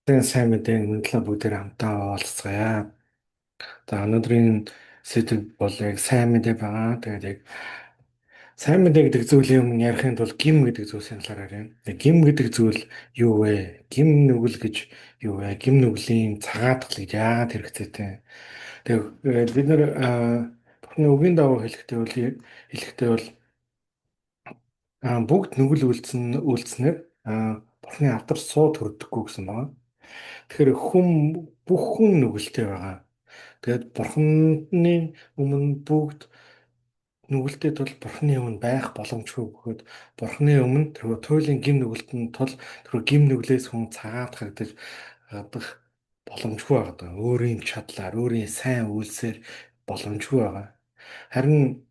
Тэгээ сайн мэдээ энэ талаа бүгдээр хамтдаа уулзцгаая. За, өнөөдрийн сэдэв бол яг сайн мэдээ байгаа. Тэгээд яг сайн мэдээ гэдэг зүйлийн өмнө ярихын тулд гим гэдэг зүйлсийн талаар ярина. Гим гэдэг зүйл юу вэ? Гим нүгэл гэж юу вэ? Гим нүглийн цагаатгал гэж яагаад хэрэгцээтэй? Тэгээд бид нар Бурхны үгийн дагуу хэлэхдээ бол бүгд нүгэл үйлдсэнээр Бурхны алдар суу төрдөггүй гэсэн байна. Тэгэхээр бүх хүн нүгэлтэй байгаа. Тэгээд Бурхны өмнө бүгд нүгэлтэй тул Бурхны өмнө байх боломжгүй бөгөөд Бурхны өмнө тэрхүү туйлын гэм нүгэлтэн тул тэрхүү гэм нүглээс хүн цагаатгагдаж гадах боломжгүй байгаа. Өөрийн чадлаар, өөрийн сайн үйлсээр боломжгүй байгаа. Харин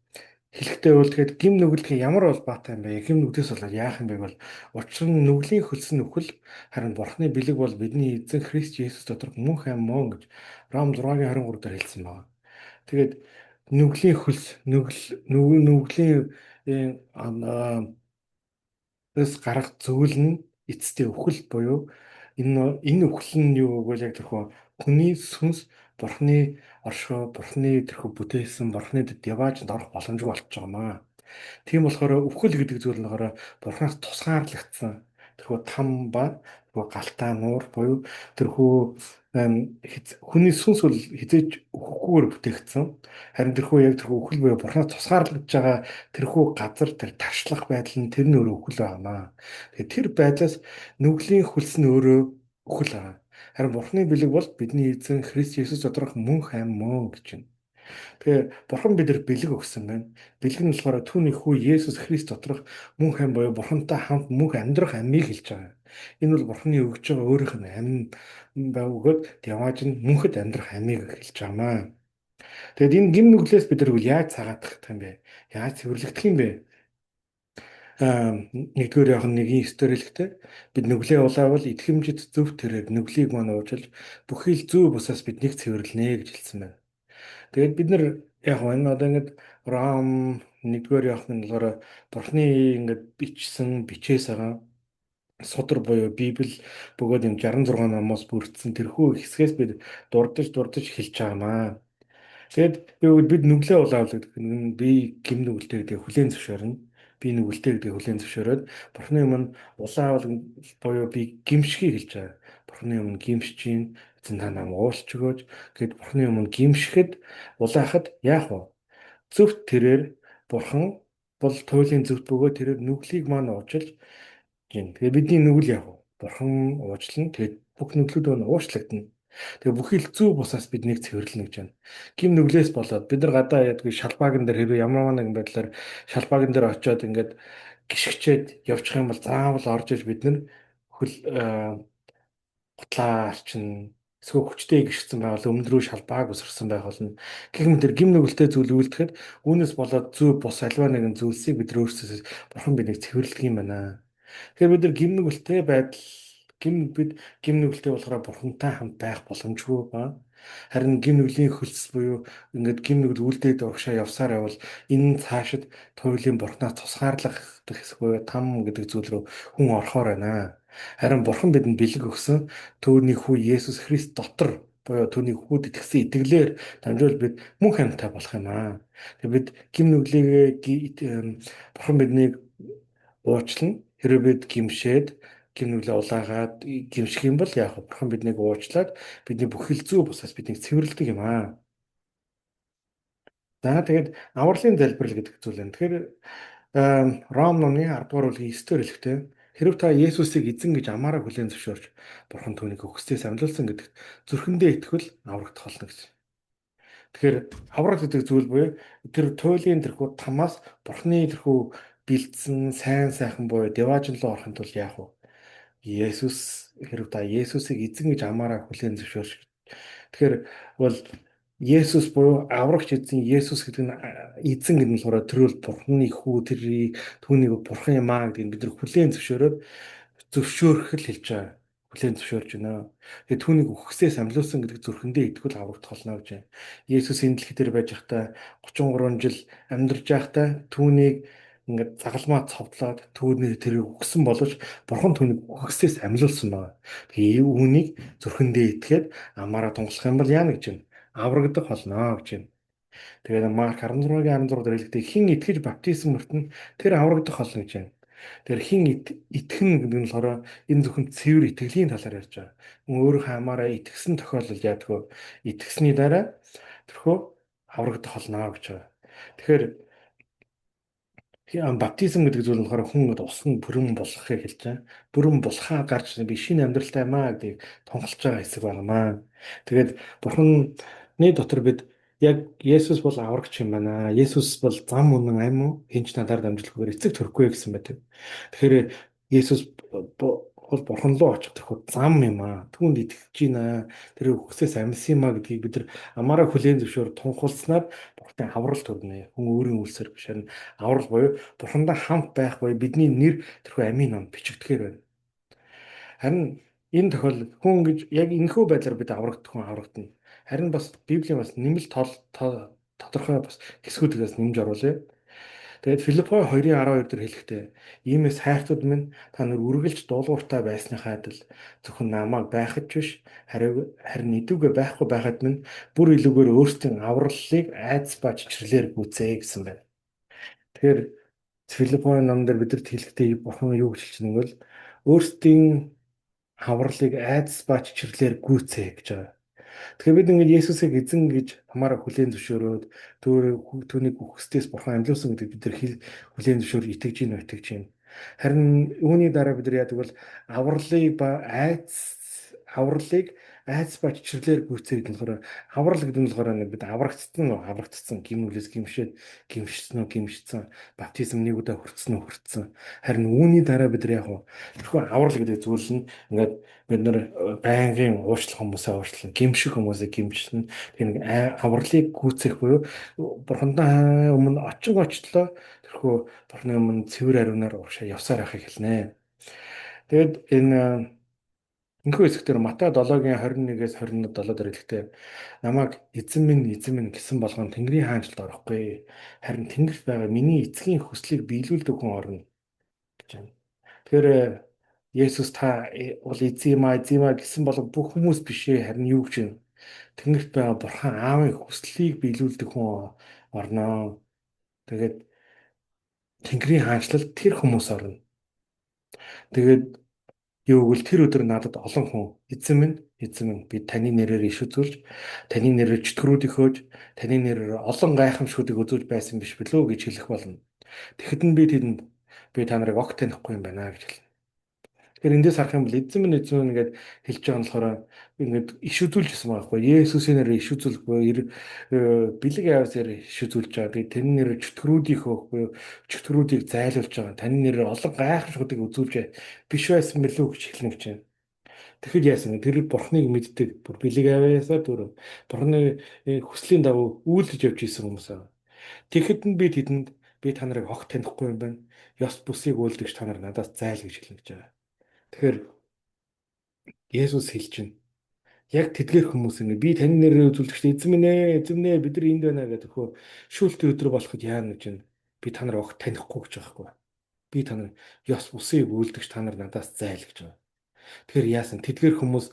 хэлэхдээ бол тэгэхээр гэм нүгэлтийн ямар улбаатай юм бэ? Гэм нүглээс болоод яах юм бэ бол учир нь нүглийн хөлс нь үхэл, харин Бурхны бэлэг бол бидний эзэн Христ Есүс доторх мөнх амьд мөн гэж Ром 6-гийн 23 дээр хэлсэн байна. Тэгээд нүглийн хөлс, нүгэл, нүглийн эс гарах зүйл нь эцэстээ үхэл буюу энэ үхэл нь юу гэвэл яг тэрхүү хүний сүнс Бурхны оршихуй, Бурхны тэрхүү бүтээсэн, Бурхны диваажинд орох боломжгүй болчихж байгаа юм аа. Тийм болохоор үхэл гэдэг зүйл нь болохоор Бурханаас тусгаарлагдсан тэрхүү там ба тэрхүү галтаа нуур буюу тэрхүү хүний сүнс бол хэзээ ч үхэхгүйгээр бүтээгдсэн. Харин тэрхүү яг тэрхүү үхэл буюу Бурханаас тусгаарлагдж байгаа тэрхүү газар, тэр таршлах байдал нь, тэр нь өөрөө үхэл байна. Тэгээд тэр байдлаас нүглийн хөлс нь өөрөө үхэл байгаа. Харин Бурхны бэлэг бол бидний эзэн Христ Есүс доторх мөнх амьд мөн гэж байна. Тэгэхээр Бурхан бидэнд бэлэг өгсөн байна. Бэлэг нь болохоор түүний хүү Есүс Христ доторх мөнх амьд буюу Бурхантай хамт мөнх амьдрах амийг хэлж байгаа. Энэ бол Бурханы өгж байгаа өөрийнх нь амь бөгөөд явааж нь мөнхөд амьдрах амийг хэлж байгаа маа. Тэгээд энэ гэм нүглээс бид нар яаж цагаатах юм бэ? Яаж цэвэрлэгдэх юм бэ? Нэгдүгээр Иохан 1:9 дээр хэлэхдээ бид нүглээ улаавал итгэмжит зөв тэрээр нүглийг маань уужилж, бүхий л зүй бусаас биднийг цэвэрлэнэ гэж хэлсэн байна. Тэгээд бид нар яг энэ одоо ингээд Ром, нэгдүгээр Иохан нь болохоор Бурхны ингээд бичсэн бичээс байгаа судар буюу Библи бөгөөд юм 66 номоос бүрдсэн тэрхүү хэсгээс бид дурдаж дурдаж хэлж байгаа маа. Тэгээд би бид нүглээ улаавал гэдэг нь би гэм нүгэлтэй гэдгийг хүлээн зөвшөөрнө. Би нүгэлтэй гэдгийг хүлээн зөвшөөрөөд Бурхны өмнө улаавал буюу би гэмшихийг хэлж байгаа. Бурхны өмнө гэмшиж чинь, эзэн, та намайг уучлаж өгөөч гээд Бурхны өмнө гэмшихэд, улаахад яах вэ? Зөвхт тэрээр Бурхан бол туйлын зөвхт бөгөөд тэрээр нүглийг маань уужилж гин. Тэгээ бидний нүгэл яах вэ? Бурхан уучлана. Тэгээд бүх нүглүүд нь уучлагдана. Тэгээ бүхий л зүй бусаас биднийг цэвэрлэнэ гэж байна. Гэм нүглээс болоод бид нар гадаа ядгүй шалбааган дээр хэрвээ ямар нэгэн байдлаар шалбааган дээр очиод ингээд гიშгчээд явчих юм бол заавал орж иж бид нар хөл гутлаа арчин, эсвэл хүчтэй гიშгцэн байвал өмнө рүү шалбааг өсөрсөн байх болно. Гэх мэт гэм нүгэлтэй зүйл үйлдэхэд үүнээс болоод зүй бус аливаа нэгэн зүйлсийг бид нар өөрсдөөсөө Бурхан биднийг цэвэрлэдэг юм байна. Тэгэхээр бид нар гэм нүгэлтэй байдал гэм бид гэм нүгэлтэй болохоор Бурхантай хамт байх боломжгүй ба. Харин гэм нүглийн хөлс буюу ингээд гэм нүгэл үлдээд урагшаа явсаар явбал энэ цаашид туйлын Бурханаас тусгаарлах хэсэг буюу там гэдэг зүйл рүү хүн орохоор байна. Харин Бурхан бидэнд бэлэг өгсөн түүний хүү Есүс Христ дотор буюу түүний хүүд итгэсэн итгэлээр дамжуул бид мөнх амьтай болох юм аа. Тэгээ бид гэм нүглийг Бурхан биднийг уучлана. Хэрвээ бид гэмшээд, гэм нүглээ улаагаад гэмших юм бол яах вэ? Бурхан биднийг уучлаад бидний бүх л зүй бусаас биднийг цэвэрлэдэг юм аа. За, тэгээд авралын залбирал гэдэг зүйл байна. Тэгэхээр Ром номны 10 дугаар бүлгийн 9 дэх хэлэхдээ хэрв та Есүсийг эзэн гэж амаараа хүлээн зөвшөөрч, Бурхан түүнийг үхсдээс амьлуулсан гэдэгт зүрхэндээ итгэвэл аврагдах болно гэж. Тэгэхээр аврал гэдэг зүйл буюу тэр туйлын тэрхүү тамаас Бурханы тэрхүү бэлдсэн сайн сайхан буюу диваажин руу орохын тулд яах вэ? Есүс, хэрв та Есүсийг эзэн гэж амаараа хүлээн зөвшөөрч. Тэгэхээр бол Есүс буюу аврагч эзэн Есүс гэдэг нь, эзэн гэдэг нь болохоор тэр бол Бурханы хүү, тэр түүнийг Бурхан юм аа гэдгийг бид нар хүлээн зөвшөөрөөд, зөвшөөрөх л хэлж байгаа. Хүлээн зөвшөөрж байна. Тэгээ түүнийг үхсээс амьлуулсан гэдэг зүрхэндээ итгэвэл аврагдах болно гэж байна. Есүс энэ дэлхий дээр байж байхдаа, 33 жил амьдарч байхдаа түүнийг ингээд загалмаа цовдлоод түүний тэрийг үхсэн боловч Бурхан түүнийг үхсээс амьлуулсан байна. Тэгээ үүнийг зүрхэндээ итгээд амаараа тунгалах юм бол яана гэж байна. Аврагдах болно гэж байна. Тэгээд Марк 16-гийн 16 дээр хэлэхдээ хэн итгэж баптизм хүртэн тэр аврагдах болно гэж байна. Тэгэхээр хэн итгэн гэдэг нь болохоор энэ зөвхөн цэвэр итгэлийн талаар ярьж байгаа. Өөрийнхөө амаараа итгэсэн тохиолдолд яадаг вэ? Итгэсний дараа тэрхүү аврагдах болно гэж байгаа. Тэгэхээр баптизм гэдэг зүйл нь болохоор хүн усан бүрэн болохыг хэлж байгаа. Бүрэн болохаа гарч би шинэ амьдралтай маа гэдгийг тунхалж байгаа хэсэг байна. Тэгээд Бурханы дотор бид яг Есүс бол аврагч юм байна. Есүс бол зам үнэн амь уу хэн ч надаар дамжуулахгүйгээр эцэг төрөхгүй гэсэн байдаг. Тэгэхээр Есүс бол Бурхан руу очих тэрхүү зам юм аа. Түүнд итгэж байна. Тэр үхсээс амьсан юм аа гэдгийг бид нар амаараа хүлээн зөвшөөр тунхагласнаар Бурханы аврал төрнө. Хүн өөрийн үйлсээр биш харин аврал буюу Бурхантай хамт байх буюу бидний нэр тэрхүү амийн ном бичигдэхээр байна. Харин энэ тохиолдолд хүн гэж яг энэхүү байдлаар бид аврагдах хүн аврагдана. Харин бас Библийн бас нэмэлт тодорхой бас хэсгүүдээс нэмж оруулъя. Тэгээд Филиппой 2:12 дээр хэлэхдээ иймээс хайртууд минь та нар үргэлж дуулууртай байсныхаа адил зөвхөн намайг байхад ч биш харин идэвгүй байхгүй байхад минь бүр илүүгээр өөрсдийн авраллыг айдас ба чичрлээр гүйцээ гэсэн байна. Тэгэхээр Филиппой ном дээр бидэрт хэлэхдээ Бурхан юу гэж хэлж байгаа вэ? Өөрсдийн авралыг айдас ба чичрлээр гүйцээ гэж байгаа. Тэгэхээр бид ингээд Есүсийг эзэн гэж хамаараа хүлээн зөвшөөрөөд түүнийг үхсдээс Бурхан амьлуулсан гэдэг бид нар хүлээн зөвшөөр итгэж гин итгэж гин. Харин үүний дараа бид нар яадаг бол авралыг ба айдас авралыг айдас ба чичрлээр гүйцээ гэдэг нь болохоор аврал гэдэг нь болохоор бид аврагдсан уу аврагдсан гим нүглээс гимшээд гимшсэн үү гимшсэн баптизм нэг удаа хүртсэн үү хүртсэн. Харин үүний дараа бид нар яг уу тэрхүү аврал гэдэг зүйл нь ингээд бид нар байнгын уучлах хүмүүсээ уучлан гимших хүмүүсээ гимшин тэр нэг авралыг гүйцэх буюу Бурхантай өмнө очин очлоо тэрхүү Бурханы өмнө цэвэр ариунаар урагшаа явсаар байхыг хэлнэ. Тэгээд энэ энэхүү хэсгээр Матай 7-гийн 21-ээс 27 дээр хэлэхдээ намайг эзэн минь эзэн минь гэсэн болгон Тэнгэрийн хаанчлалд орохгүй. Харин Тэнгэрт байгаа миний эцгийн хүслийг биелүүлдэг хүн орно гэж байна. Тэгэхээр Есүс та бол эзэн юм а эзэн юм а гэсэн болгон бүх хүмүүс биш ээ харин юу гэж байна? Тэнгэрт байгаа Бурхан Аавын хүслийг биелүүлдэг хүн орно. Тэгээд Тэнгэрийн хаанчлалд тэр хүмүүс орно. Тэгээд юу гэвэл тэр өдөр надад олон хүн эзэн минь эзэн минь би таны нэрээр иш үзүүлж, таны нэрээр чөтгөрүүдийг хөөж, таны нэрээр олон гайхамшгуудыг үзүүлж байсан биш билүү гэж хэлэх болно. Тэгэхэд нь би тэдэнд би та нарыг огт танихгүй юм байна гэж хэлнэ. Тэгэхээр эндээс харах юм бол эзэн минь эзэн минь гэж хэлж байгаа нь болохоор ингээд иш үзүүлж байсан байгаа байхгүй. Есүсийн нэрээр иш үзүүлэхгүй бэлэг авьяасаар иш үзүүлж байгаа. Тэгээ тэрний нэрээр чөтгөрүүдийг хөөхгүй чөтгөрүүдийг зайлуулж байгаа. Таны нэрээр олон гайхамшгуудыг үзүүлж биш байсан мэлүү гэж хэлнэ гэж байна. Тэгэхэд яасан тэр Бурхныг мэддэг бүр бэлэг авьяасаар түр Бурхны хүслийн дагуу үйлдэж явж исэн хүмүүс аа. Тэгэхэд нь би тэдэнд би та нарыг огт танихгүй юм байна. Ёс бусыг үйлдэгч та нар надаас зайл гэж хэлнэ гэж байгаа. Тэгэхээр Есүс хэлж байна. Яг тэдгэр хүмүүс ингэ би таны нэрээр үзүүлэгч эзэн минь ээ, эзэн минь ээ бид нар энд байна гэдэг хөө шүүлтийн өдөр болоход яана гэж байна. Би та нар огт танихгүй гэж байгаа байхгүй. Би та нар ёс бусыг үйлдэгч та нар надаас зайл гэж байгаа. Тэгэхээр яасан тэдгэр хүмүүс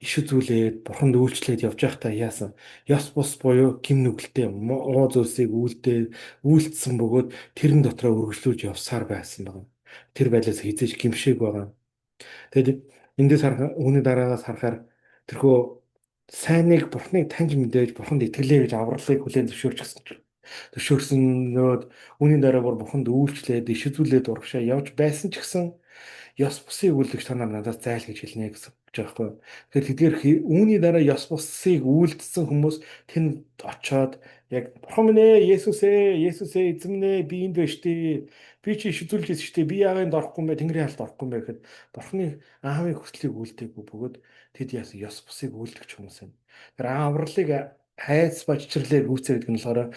иш үзүүлээд бурханд үйлчлээд явж байхдаа яасан ёс бус буюу гим нүгэлтэй муу зүйлсийг үйлдээ үйлдсэн бөгөөд тэрэн дотроо үргэлжлүүлж явсаар байсан байгаа. Тэр байдлаас хизээж гимшээг байгаа. Тэгээд эндээс харах үүний дараагаас харахаар тэрхүү сайныг бурхныг таньж мэдээж бурханд итгэлээ гэж авралыг хүлээн зөвшөөрчихсэн чинь зөвшөөрснөөд үүний дараа бүр бурханд үйлчлээд иш үзүүлээд урагшаа явж байсан ч гэсэн ёс бусыг үйлдэгч та нар надаас зайл гэж хэлнэ гэсэн гэж байгаа байхгүй. Тэгэхээр тэдгээр үүний дараа ёс бусыг үйлдсэн хүмүүс тэнд очоод яг бурхан минь ээ Есүс ээ Есүс ээ эзэн минь ээ би энд байна штэ. Би чи иш үзүүлж байсан штэ. Би яагаад энд орохгүй юм бэ? Тэнгэрийн хаалт орохгүй юм бэ гэхэд бурханы аавын хүслийг үйлдээгүй бөгөөд тэд яасан ёс бусыг үйлдэгч хүмүүс юм. Тэр авралыг хайц ба чичрлээр гүйцээ гэдэг нь болохоор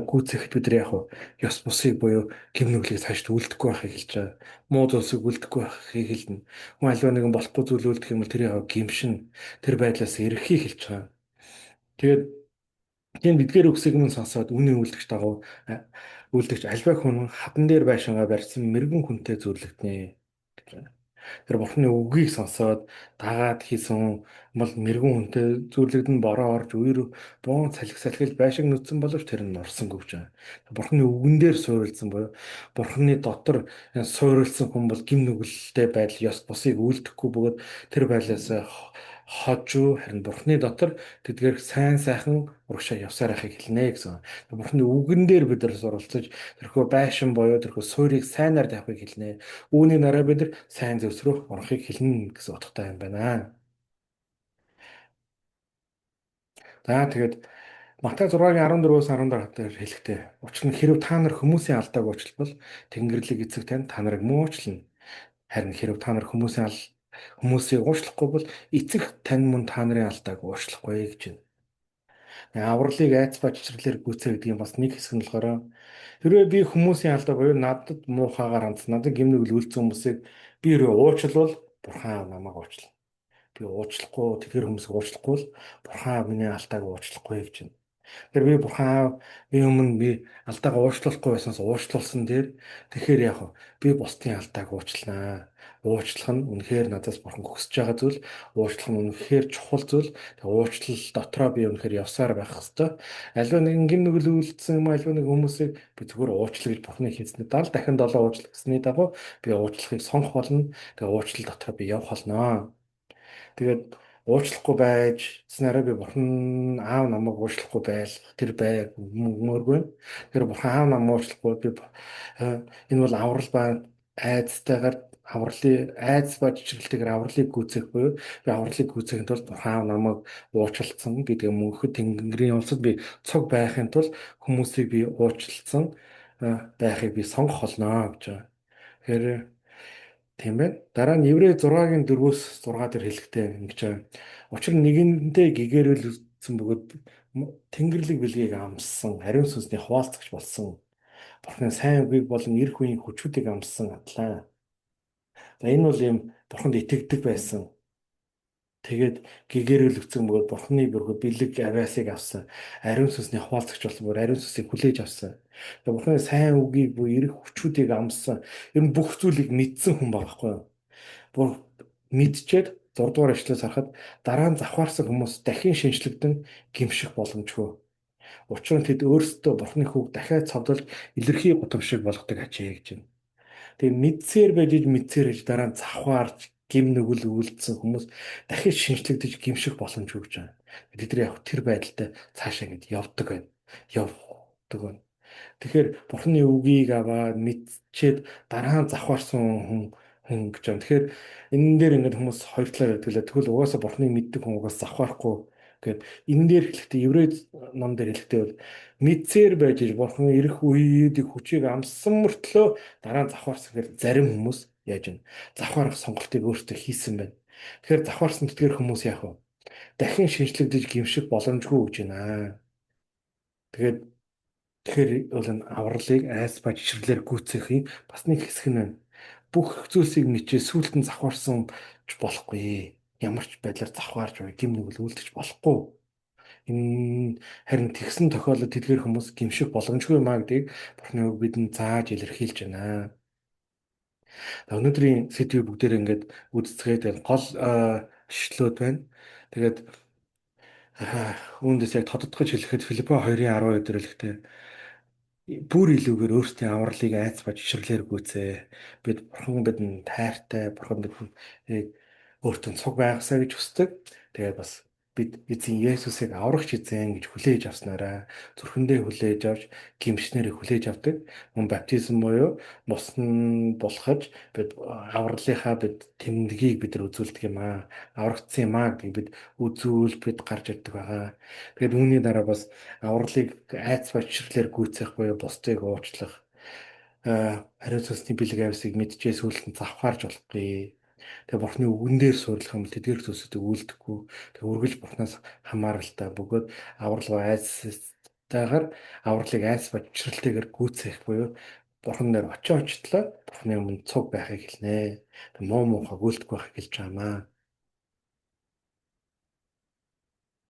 гүйцэхэд бид нар яг ёс бусыг буюу гим нүглийг цаашд үлдэхгүй байхыг хэлж байгаа. Муу зүйлсийг үлдэхгүй байхыг хэлнэ. Хүн аливаа нэгэн болохгүй зүйл үлдэх юм бол тэр яг гимшин тэр байдлаас ирэхийг хэлж байгаа. Тэгээд тийм эдгээр үгсийг мөн сонсоод үнийн үлдэгч дагуу Үлдэгч альва хүн хадан дээр байшингаа барьсан мэрэгэн хүнтэй зүрлэгдэнэ гэж байна. Тэр Бурхны үгийг сонсоод дагаад хийсэн бол мэрэгэн хүнтэй зүрлэгдэн, бороо орж үер буун салхи салхил байшин нүцсэн боловч тэр нь нурсангүй гэж байна. Бурхны үгэн дээр суурилсан буюу Бурхны дотор суурилсан хүн бол гим нүгэлтэй байдал ёс бусыг үлдэхгүй бөгөөд тэр байдлаас хожуу, харин Бурхны дотор тэдгээр сайн сайхан урагшаа явсаар байхыг хэлнэ гэсэн. Бурхны үгэн дээр бид нар суралцаж тэрхүү байшин буюу тэрхүү суурийг сайнаар тавихыг хэлнэ. Үүний дараа бид нар сайн зүйлс рүү орохыг хэлнэ гэсэн утгатай юм байна. За тэгээд Матай 6-гийн 14-өөс 17 дээр хэлэхдээ, учир нь хэрв та нар хүмүүсийн алдааг уучлбал Тэнгэрлэг эцэг тань та нарыг мөн уучлана. Харин хэрв та нар хүмүүсийг уучлахгүй бол эцэг тань мөн та нарын алдааг уучлахгүй гэж байна. Авралыг айц ба чичрлэлээр гүйцээ гэдгийн бас нэг хэсэг нь болохоор хэрвээ би хүмүүсийн алдаа буюу надад муухайгаар хандсан, надад гэм нүгэл үлдсэн хүмүүсийг би хэрвээ уучлбал Бурхан намайг уучлана. Би уучлахгүй, тэгэхээр хүмүүсийг уучлахгүй бол Бурхан миний алдааг уучлахгүй гэж байна. Тэгэхээр би Бурхан аав би өмнө би алдаагаа уучлахгүй байсанаас уучлуулсан дээр тэгэхээр яг би бусдын алдааг уучланаа. Уучлах нь үнэхээр надаас Бурхан хүсэж байгаа зүйл, уучлах нь үнэхээр чухал зүйл. Тэгээ уучлал дотроо би үнэхээр явсаар байх хэвээр. Аливаа нэгэн гэм нүгэл үлдсэн юм, аливаа нэг хүмүүсийг би зүгээр уучлах гэж Бурханы хэлсний 70 дахин 7 уучлах гэсний дагуу би уучлахыг сонгох болно. Тэгээ уучлал дотроо би явах болно. Тэгээд уучлахгүй байж цэснараа би Бурхан аав намайг уучлахгүй байл тэр бай мөргүй. Тэр Бурхан аав намайг уучлахгүй би энэ бол аврал ба айцтайгаар авралын айц ба чичрэлтэйгээр авралыг гүйцээх буюу би авралыг гүйцэхийн тулд Бурхан аав намайг уучлалцсан гэдэг мөнхөд Тэнгэрийн улсад би цуг байхын тулд хүмүүсийг би уучлалцсан байхыг би сонгох болно гэж байгаа. Тэгэхээр тийм байна. Дараа нь Еврей 6-гийн 4-өөс 6 дээр хэлэхдээ ингэж байгаа. Учир нь нэгэнтээ гэгэрүүлсэн бөгөөд Тэнгэрлэг бэлгийг амссан, ариун сүнсний хуваалцагч болсон. Бурхны сайн үгийг болон ирэх үеийн хүчүүдийг амссан адлаа. За энэ бол ийм Бурханд итгэдэг байсан. Тэгээд гэгэрүүлэгдсэн бөгөөд Бурхны бүрхүү бэлэг авиасыг авсан. Ариун сүнсний хуваалцагч болсон бөгөөд ариун сүнсийг хүлээж авсан. Тэгээд Бурхны сайн үгийг буюу ирэх хүчүүдийг амссан. Ер нь бүх зүйлийг мэдсэн хүн байгаа байхгүй юу? Бүр мэдчихэд 6 дугаар ишлээс харахад дараа нь завхаарсан хүмүүс дахин шинчлэгдэн гимших боломжгүй. Учир нь тэд өөрсдөө Бурхны хүүг дахиад цовдолж илэрхий гутам шиг болгодог ажээ гэж байна. Тэгээд мэдсээр байж мэдсээр гэж дараа нь завхаарч гим нүгэл үйлдсэн хүмүүс дахиж шинчлэгдэж гимших боломжгүй гэж байна. Тэд нар яг тэр байдалтай цаашаа ингэж явдаг байна. Явдаг байна. Тэгэхээр Бурхны үгийг аваад мэдчихэд дараа нь завхаарсан хүн гэж байна. Тэгэхээр энэ дээр ингээд хүмүүс хоёр талаар ярьдаг лээ. Тэгвэл угаасаа Бурхныг мэддэг хүн угаасаа завхаарахгүй гэд энэ дээр хэлэхдээ Еврей ном дээр хэлэхдээ бол мэдсээр байж Бурхан ирэх үеийг хүчийг амссан мөртлөө дараа нь завхаарсан гэхээр зарим хүмүүс яаж вэ? Завхаарах сонголтыг өөртөө хийсэн байна. Тэгэхээр завхаарсан тэдгэр хүмүүс яах вэ? Дахин шинчлэгдэж гимших боломжгүй гэж байна. Тэгээд тэгэхээр бол энэ авралыг айц ба чичрлэлээр гүйцэхийн бас нэг хэсэг нь байна. Бүх зүйлсийг мэдчээ сүүлд нь завхаарсан ч болохгүй. Ямар ч байдлаар завхаарч бай гим нүгэл үлдэж болохгүй. Энэ харин тэгсэн тохиолдолд тэдгэр хүмүүс гимших боломжгүй юм а гэдгийг Бурхны үг бидэнд зааж илэрхийлж байна. Өнөөдрийн сэдвийг бүгдээрээ ингээд үзцгээд гол ишлүүд байна. Тэгээд үүндээс яг тодотгож хэлэхэд Филиппо 2:12 дээр хэлэхдээ бүр илүүгээр өөрсдийн авралыг айц ба чичрлэлээр гүйцээ. Бид Бурхан бидэнд тайртай, Бурхан бидэнд өөртөө цуг байгасаа гэж хүсдэг. Тэгээд бас бид эзэн Есүсийг аврагч эзэн гэж хүлээж авснараа зүрхэндээ хүлээж авч гимшнэрээ хүлээж авдаг. Мөн баптизм буюу мусн булхаж бид авралынхаа бид тэмдгийг бид нар үзүүлдэг юм аа. Аврагдсан юм аа гэдгийг бид үзүүл бид гарч ирдэг байгаа. Тэгээд үүний дараа бас авралыг айц ба чичрлэлээр гүйцэх буюу бусдыг уучлах, ариун сүнсний бэлэг авьяасыг мэдчээ сүүлд нь завхаарч болохгүй. Тэгээ Бурхны үгэн дээр суурлах юм бол тэдгээр зүйлсүүдийг үйлдэхгүй. Тэгээ үргэлж Бурхнаас хамааралтай бөгөөд аврал ба айцтайгаар авралыг айц ба чичрэлтэйгээр гүйцээх буюу Бурхан дээр очиж очлоо Бурхны өмнө цуг байхыг хэлнэ. Тэг муу муухай гүйлдэхгүй байхыг хэлж байгаамаа.